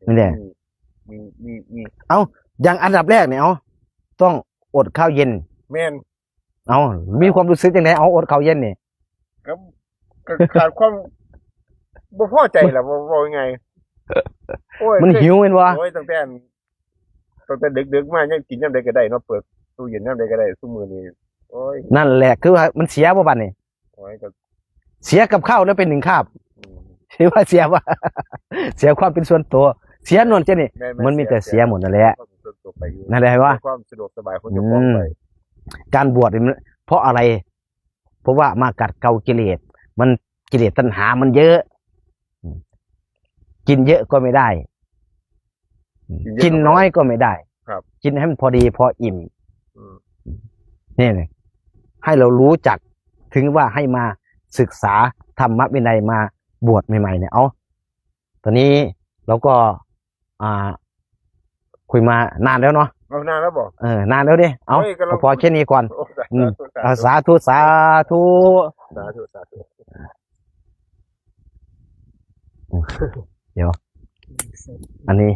นี่แหละ มีมีมีมี เอา อย่างอันดับแรกเนี่ย เอา ต้องอดข้าวเย็น แม่น เอา มีความรู้สึกยังไง เอา อดข้าวเย็นนี่ ก็ก็ขาดความบ่พอใจแหละว่าว่ายังไง โอ้ย มันหิวแม่นบ่ โอ้ยตั้งแต่ตั้งแต่ดึกๆมายังกินยามใดก็ได้เนาะ เปิดตู้เย็นยามใดก็ได้ซุมื้อนี้ โอ้ย นั่นแหละ คือว่ามันเสียบ่บัดนี่ โอ้ยก็ เสียกับข้าวแล้วเป็นหนึ่งคาบ อืม ถือว่าเสียบ่ เสียความเป็นส่วนตัว เสียนวลเจ้านี่ แม่นๆ มันมีแต่ เสีย เสียหมดนั่นแหละ ความส่วนตัวไปอยู่ นั่นแหละว่า ความสะดวกสบายของเจ้าของไป อืม การบวชนี่มันเพราะอะไร เพราะว่ามากัดเกลากิเลส มันกิเลสตัณหามันเยอะ กินเยอะก็ไม่ได้ กินเยอะ กินน้อยก็ไม่ได้ ครับ กินให้มันพอดีพออิ่ม อืม นี่เลยให้เรารู้จักถึงว่าให้มาศึกษา ธรรมวินัยมาบวชใหม่ๆเนี่ย เอา ตอนนี้เราก็ อ่า คุยมานานแล้วเนาะ เอานานแล้วบอก เออ นานแล้วดิ เอา เฮ้ยกำลัง พอแค่นี้ก่อน โอ้สา อืม ธุ เอาสาธุ สาธุ สาธุสาธุ เดี๋ยว อันนี้